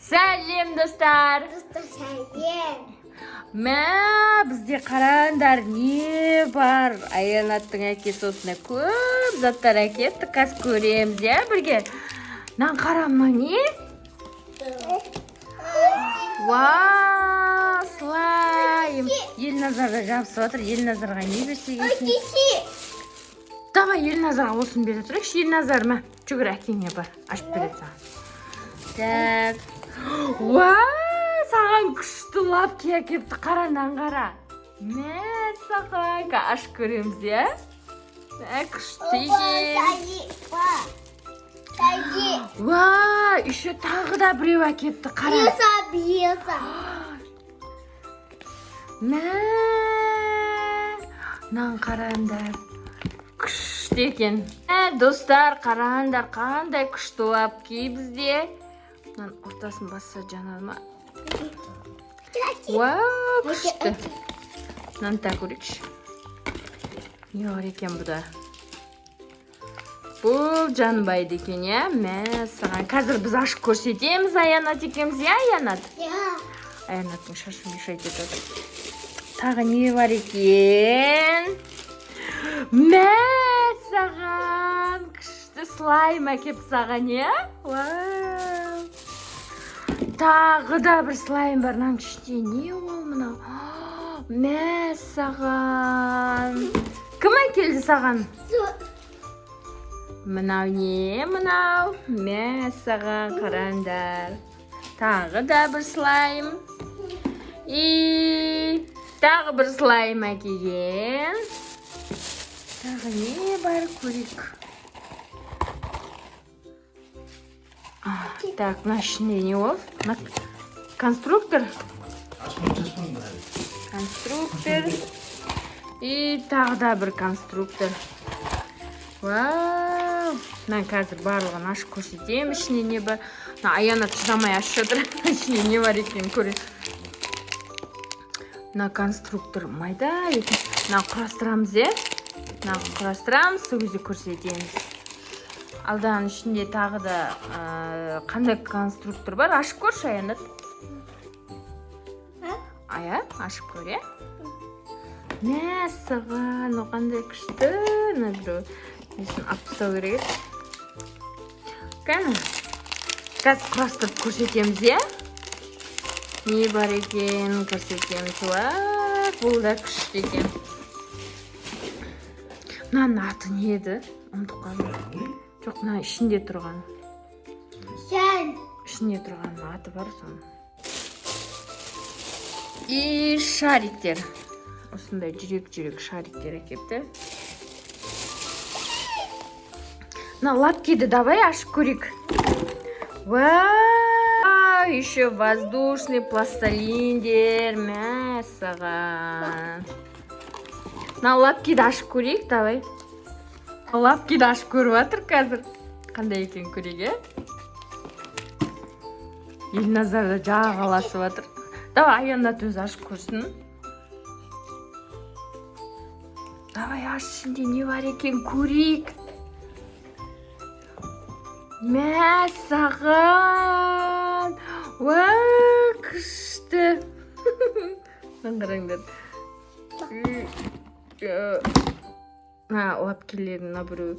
Сәлем, достар! Достар, сәлем. Мә, бізде қараңдар, не бар? Аянаттың әкесі осындай көп заттар әкеліпті. Қазір көреміз, иә, бірге. Мынаны қара, мынау не? Вау, слайм! Елназарға жабысып жатыр. Елназарға не берсек екен? Давай Елназарға осыны бере тұрайықшы. Елназар, мә, жүгір, әкеңе бар. Ашып береді саған. Так. Уау, саған күшті лапки әкеліпті. Қара, мынаны қара. Мә, саған. Ашып көреміз, иә? Мә, күшті екен. Уау, еще тағы да біреу әкеліпті. Қара. Мә, мынаны қараңдар. Күшті екен. Ә, достар, қараңдар, қандай күшті лапки бізде. Мынаның ортасын басса, жанады ма? Уау, күшті. Мынаны да көрейікші. Не бар екен бұда? Бұл жанбайды екен, иә? Мә, саған. Қазір біз ашып көрсетеміз Аянат екеуміз, иә, Аянат? Аянаттың шашы мешать етіп жатыр. Тағы не бар екен? Мә, саған күшті слайм әкеліп саған, иә? Вау! Тағы да бір слайм бар. Мынаның ішінде не ол мынау? Мә, саған. Кім әкелді саған? Мынау не мынау? Мә, саған, қараңдар. Тағы да бір слайм. И тағы бір слайм әкелген. Тағы не бар, көрейік. Так, мына ішінде не ол? Мына конструктор. Конструктор. И тағы да бір конструктор. Вау! Мына қазір барлығын ашып көрсетемін, ішінде не бар. Мына Аянат шыдамай ашып жатыр. Ішінде не бар екенін көре. Мына конструктор майда екен. Мына құрастырамыз, иә? Мына құрастырамыз, сол кезде көрсетеміз. Алданың ішінде тағы да қандай конструктор бар? Ашып көрші, Аянат. Ая, ашып көр, иә? Мәссаған, мынау қандай күшті. Мына біреу несін алып тастау керек еді. Кәні, қазір құрастырып көрсетеміз, иә? Не бар екен көрсетеміз. Уа, бұл да күшті екен. Мынаның аты не еді? Ұмытып қалдым. Жоқ, мына ішінде тұрған. Ішінде тұрғанның аты бар соның. И шариктер. Осындай жүрек-жүрек шариктер әкеліпті. Мына лапкиді давай ашып көрейік. Вау, еще воздушный пластилиндер. Мәссаған. Мына лапкиді ашып көрейік, давай. Лапкиді ашып көріп жатыр қазір. Қандай екенін көрейік, иә? Елназар да жағаласып жатыр. Давай Аянат өзі ашып көрсін. Давай аш, ішінде не бар екен көрейік. Мәссаған! Уа, күшті. Мына қараңдар. Мына лапкилерін, мына біреу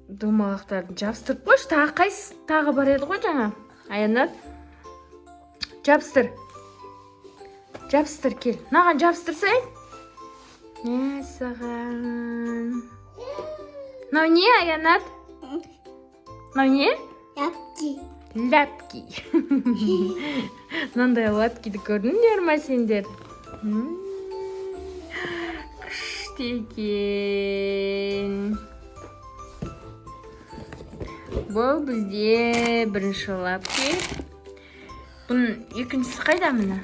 домалақтарын жабыстырып қойшы. Тағы қайсы тағы бар еді ғой жаңа? Аянат. Жабыстыр. Жабыстыр, кел. Мынаған жабыстырсай. Мәссаған. Мынау не, Аянат? Мынау не? Лапки. Лапки. Мынандай лапкиді көрдіңдер ма сендер? Күшті екен. Бұл бізде бірінші лапки. Бұның екіншісі қайда міне?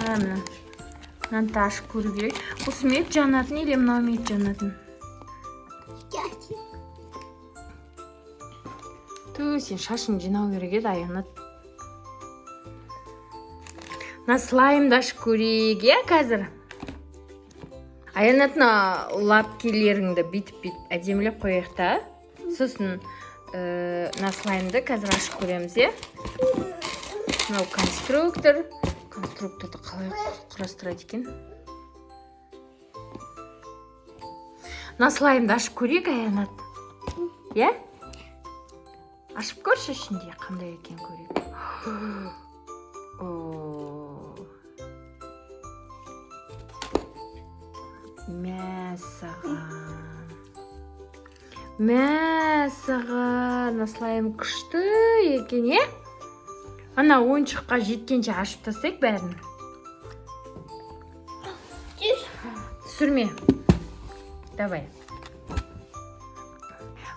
А, міне. Мынаны да ашып көру керек. Осы мет жанатын или мынау мет жанатын? Ту, сен шашың жинау керек еді, Аянат. Мына слаймды ашып көрейік, иә, қазір. Аянат, мына лапкилеріңді бүйтіп-бүйтіп әдемілеп қояйық та. Сосын мына слаймды қазір ашып көреміз, иә? Мынау конструктор. Конструкторды қалай құрастырады екен? Мына слаймды ашып көрейік, Аянат. Иә? Ашып көрші, ішінде қандай екен, көрейік. О. Мәссаған. Мәссаған, мына слайм күшті екен, иә? Ана ойыншыққа жеткенше ашып тастайық бәрін. Түс. Түсірме. Давай.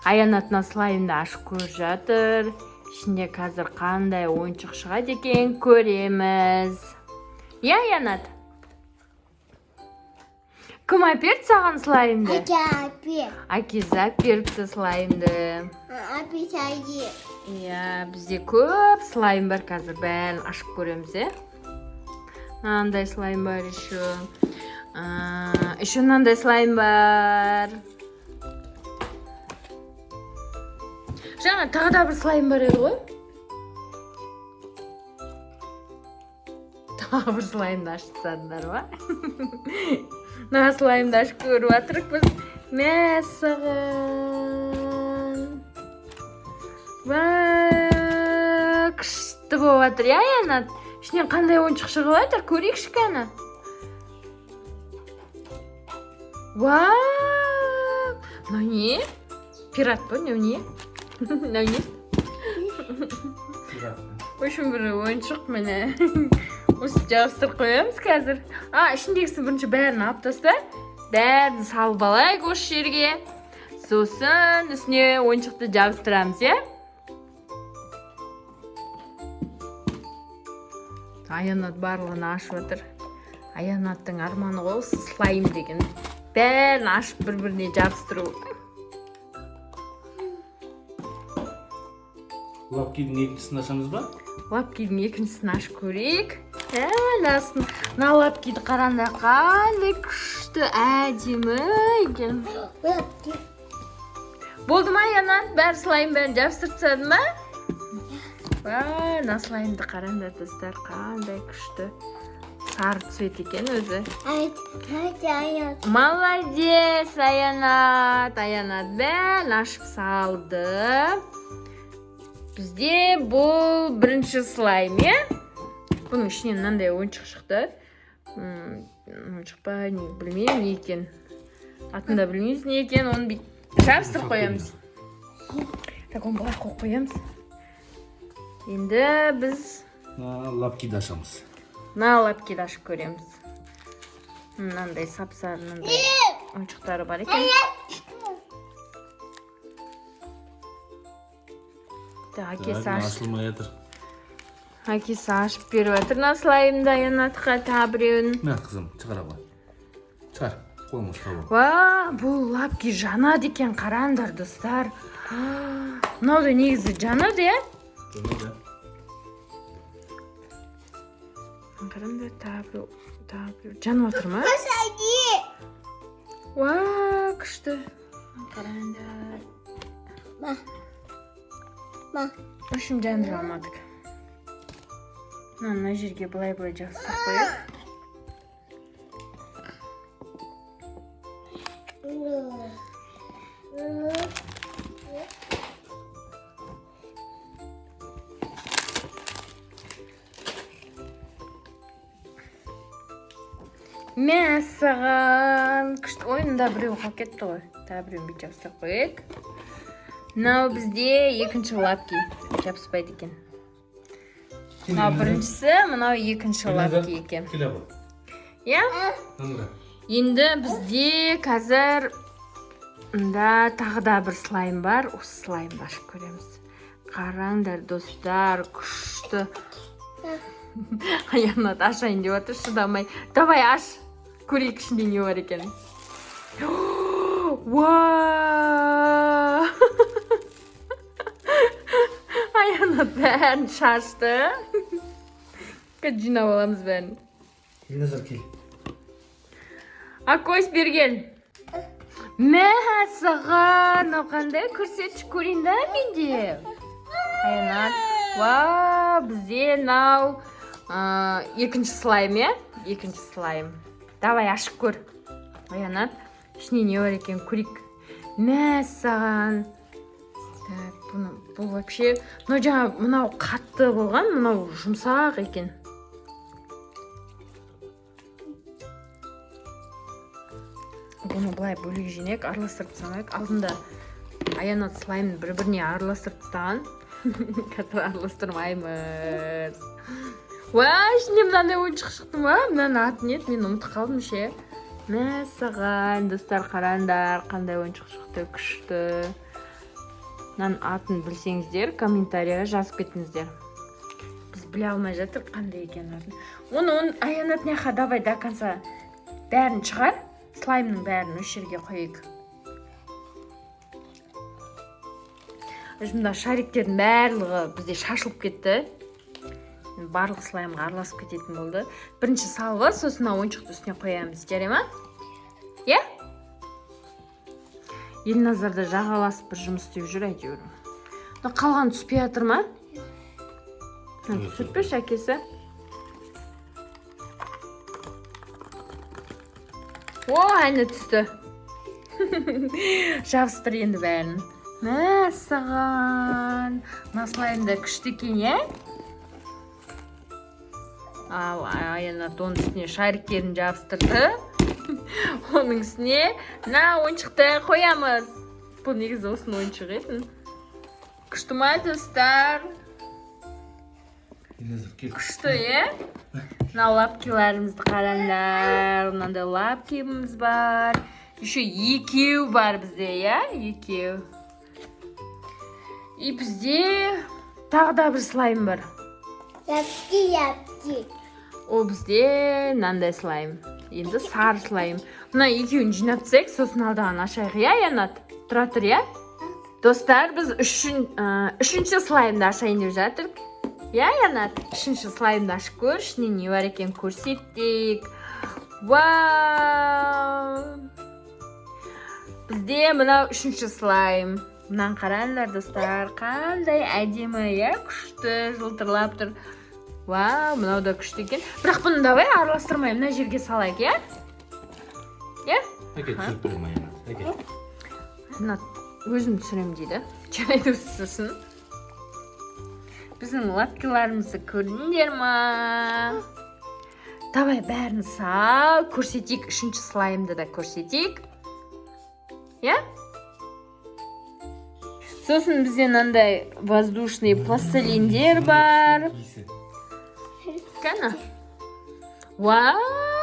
Аянат мына слаймды ашып көріп жатыр. Ішінде қазір қандай ойыншық шығады екен, көреміз. Иә, Аянат? Кім әперді саған слаймды? Әке әпе. Әкесі әперіпті слаймды. Әпе сәйде. Иә, бізде көп слайм бар қазір, бәрін ашып көреміз, иә? Мынандай слайм бар еще. Еще мынандай слайм бар. Жаңа тағы да бір слайм бар еді ғой. Тағы бір слаймды ашып тастадыңдар ма? Мына слаймды ашып көріп жатырмық біз. Мәссаған. Ва, күшті болып жатыр, иә, Аянат? Ішінен қандай ойыншық шығып жатыр, көрейікші кәні. Вау! Мынау не? Пират па, мынау не? Мынау не? В общем, бір ойыншық, міне. Осы жабыстырып қоямыз қазір. А, ішіндегісін бірінші бәрін алып таста. Бәрін салып алайық осы жерге. Сосын үстіне ойыншықты жабыстырамыз, иә? Аянат барлығын ашып жатыр. Аянаттың арманы ғой осы слайм деген. Бәрін ашып бір-біріне жабыстыру. Лапкидің екіншісін ашамыз ба? Лапкидің екіншісін ашып көрейік. Мынасын, мына лапкиді қараңдар, қандай күшті, әдемі екен. Лапки. Болды ма, Аянат? Бәрі слайм бәрін жабыстырып тастадың ба? Ва, мына слаймды қараңдар, достар, қандай күшті. Сары цвет екен өзі. Айт, айт, аят. Молодец, Аянат. Аянат бәрін ашып салды. Бізде бұл бірінші слайм, иә? Бұның ішінен мынандай ойыншық шықты. Ойыншық па, не, білмеймін не екен. Атын да білмейміз не екен, оны бүйтіп жабыстырып қоямыз. Так, оны былай қойып қоямыз. Енді біз Мына лапкиді ашамыз. Мына лапкиді ашып көреміз. Мынандай сап-сары, мынандай ойыншықтары бар екен. Так, әкесі Так, ашып, ашылмай жатыр. Әкесі ашып беріп жатыр мына слаймды Аянатқа тағы біреуін. Мә, қызым, шығара ғой. Шығар, қолыңа ұстап ал. Ва, бұл лапки жанады екен, қараңдар, достар. Мынау да негізі жанады, иә? Жанады. Қараңдар, тағы біреу, тағы біреу. Жанып жатыр ма? Сәйде. Уа, күшті. Қараңдар. Ма. Ма. В общем, жандыра алмадық. Мына жерге былай-былай жабыстырып қояйық. Мәссаған, күшті. Ой, мында біреу қалып кетті ғой. Тағы біреуін бүйтіп жабыстырып қояйық. Мынау бізде екінші лапки, жабыспайды екен. Мынау біріншісі, мынау екінші лапки екен. Келе ғой. Иә. Аңға. Енді бізде қазір мында тағы да бір слайм бар. Осы слаймды ашып көреміз. Қараңдар, достар, күшті. Аянат ашайын деп жатыр, шыдамай. Давай, аш, көрейік, ішінде не бар екен. Уа! Аянат бәрін шашты. Қазір жинап аламыз бәрін. Елназар, кел. Акось, бері кел. Мәссаған, мынау қандай? Көрсетші, көрейін да менде. Аянат. Вау, бізде мынау екінші слайм, иә? Екінші слайм. Давай ашып көр. Аянат, ішінде не бар екен көрейік. Мәссаған. Так, бұны, бұл вообще, мынау жаңа мынау қатты болған, мынау жұмсақ екен. Бұны былай бөлек жинайық, араластырып тастамайық. Алдында Аянат слаймын бір-біріне араластырып тастаған. Қазір араластырмаймыз. Уа, ішінде мынандай ойыншық шықты ма? Мынаның аты не еді? Мен ұмытып қалдым ше. Мәссаған, достар, қараңдар, қандай ойыншық шықты, күшті. Мынаның атын білсеңіздер, комментарийға жазып кетіңіздер. Біз біле алмай жатырмыз қандай екенін атын. Оны Аянат мына давай до конца бәрін шығар. Слаймның бәрін осы жерге қояйық. Мына шариктердің барлығы бізде шашылып кетті. Барлық слаймға араласып кететін болды. Бірінші салып ал, сосын мына ойыншықты үстіне қоямыз. Жарай ма? Иә? Елназар да жағаласып бір жұмыс істеп жүр әйтеуір. Мына қалған түспей жатыр ма? Мына түсіріп берші әкесі. О, әне түсті. Жабыстыр енді бәрін. Мәссаған. Мына слайм да күшті екен, иә? Ал Аянат оның үстіне шариктерін жабыстырды. Оның үстіне мына ойыншықты қоямыз. Бұл негізі осының ойыншығы еді. Күшті ма, достар? Елназар, кел. Күшті, иә? Мына лапкиларымызды қараңдар. Мынандай лапкиміз бар. Еще екеу бар бізде, иә? Екеу. И бізде тағы да бір слайм бар. Лапки, лапки. Ол бізде мынандай слайм. Енді сары слайм. Мына екеуін жинап тастайық, сосын алдаған ашайық, иә, Аянат? Тұра тұр, иә? Достар, біз үшінші слаймды ашайын деп жатырмық. Иә, Аянат? Үшінші слаймды ашып көр, ішінде не бар екенін көрсетейік. Вау! Бізде мынау үшінші слайм. Мынаны қараңдар, достар, қандай әдемі, иә, күшті жылтырлап тұр. Вау, мынау да күшті екен. Бірақ бұны давай араластырмай, мына жерге салайық, иә? Иә? Әке, түсіріп беремін, Аянат. Әке. Мына өзім түсіремін дейді. Жарайды, өзі түсірсін. Біздің лапкиларымызды көрдіңдер ма? Давай бәрін сал, көрсетейік, үшінші слаймды да көрсетейік. Иә? Сосын бізде мынандай воздушный пластилиндер бар. Иісі. Кәні? Уа,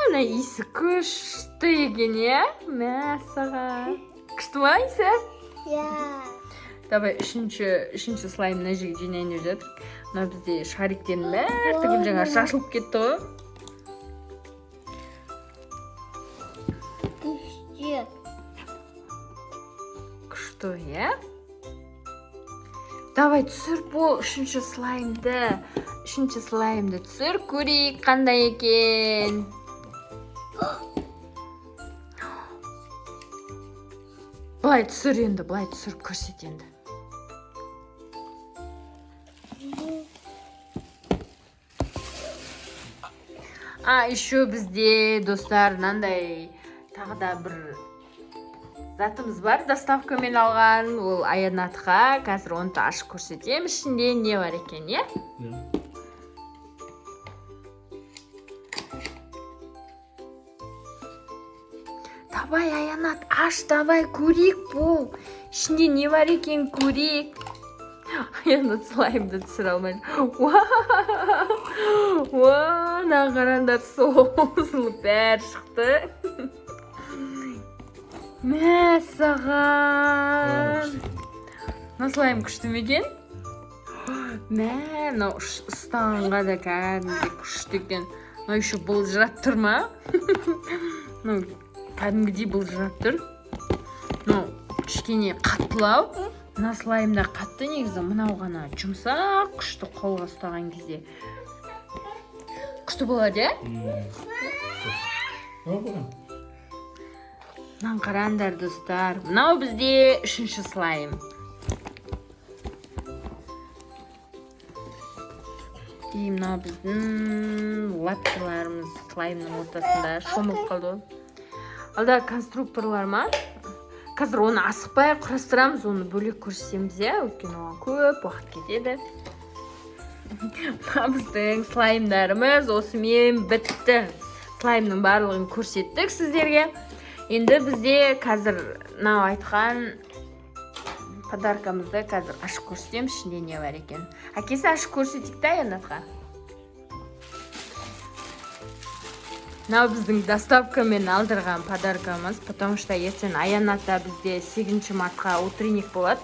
мына иісі күшті екен, иә? Мәссаған. Күшті ма иісі? Иә. Давай үшінші слайм мына жерге жинайын деп жатырмық. Мына бізде шариктердің бәрі түгел жаңа шашылып кетті ғой. Күшті. Күшті, иә? Давай түсір бол үшінші слаймды. Үшінші слаймды түсір, көрейік қандай екен. Былай түсір енді, былай түсіріп көрсет енді. А, еще бізде, достар, мынандай тағы да бір затымыз бар, доставкамен алған. Ол Аянатқа, қазір оны да ашып көрсетемін, ішінде не бар екен, иә? Иә. Давай, Аянат, аш, давай, көрейік бол. Ішінде не бар екен көрейік. Аянат слаймды түсіре алмайды. Уа, мына қараңдар, созылып бәрі шықты. Мәссаған. Мына слайм күшті ме екен? Мә, мынау ұстағанға да кәдімгідей күшті екен. Мынау еще былжырап тұр ма? Мынау кәдімгідей былжырап тұр. Мынау кішкене қаттылау. Мына слайм да қатты негізі, мынау ғана жұмсақ, күшті қолға ұстаған кезде. Күшті болады, иә? Мынаны қараңдар, достар. Мынау бізде үшінші слайм. И мынау біздің лапкиларымыз, слаймның ортасында шомылып қалды ғой. Алда конструкторлар ма? Қазір оны асықпай құрастырамыз, оны бөлек көрсетеміз, иә, өйткені оған көп уақыт кетеді. Мына біздің слаймдарымыз осымен бітті. Слаймның барлығын көрсеттік сіздерге. Енді бізде қазір мынау айтқан подаркамызды қазір ашып көрсетеміз, ішінде не бар екен. Әкесі, ашып көрсетейік та Аянатқа. Мынау біздің доставкамен алдырған подаркамыз, потому что ертең Аянатта бізде 8 мартқа утренник болады.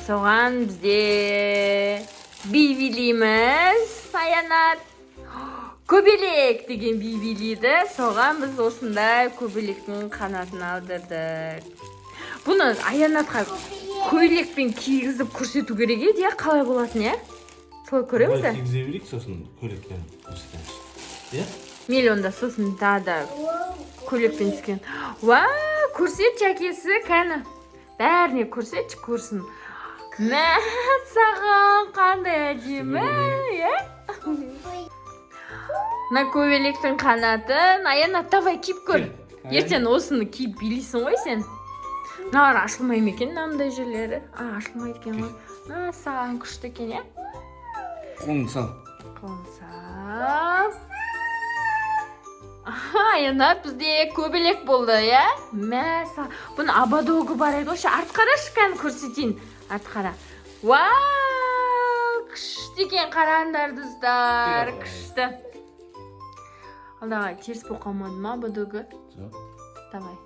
Соған бізде би билейміз. Аянат «Көбелек» деген би билейді. Соған біз осындай көбелектің қанатын алдырдық. Бұны Аянатқа көйлекпен кигізіп көрсету керек еді, иә? Қалай болатын, иә? Солай көреміз Былай бе? Кигізе берейік, сосын көйлекпен көрсетеміз, иә. Мейлі онда, сосын тағы да көйлекпен түскен. Уа, көрсетші, әкесі, кәні, бәріне көрсетші, көрсін. Мә саған, қандай әдемі, иә? Мына көбелектің қанатын, Аянат, давай, киіп көр. Кел. Ертең осыны киіп билейсің ғой сен. Мыналар ашылмай ма екен, мынандай жерлері? А, ашылмайды екен ғой. Мә саған, күшті екен, иә? Қолыңды сал. Қолын сал. Аха, Аянат бізде көбелек болды, иә? Мә саған, бұның ободогы бар еді ғой. Ше, арт қарашы, кәні, көрсетейін. Арт қара. Вау, күшті екен, қараңдар, достар, күшті. Ал, давай, теріс болып қалмады ма ободогы? Жоқ. Давай.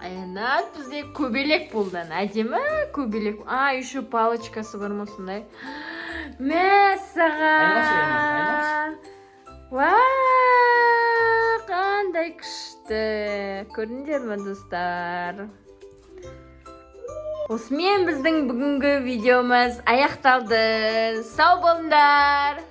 Аянат бізде көбелек болды, әдемі көбелек. А, еще палочкасы бар ма осындай? Мә Айналшы, Аянат. саған. Уа, қандай күшті! Көрдіңдер ме, достар? Осымен біздің бүгінгі видеомыз аяқталды. Сау болыңдар!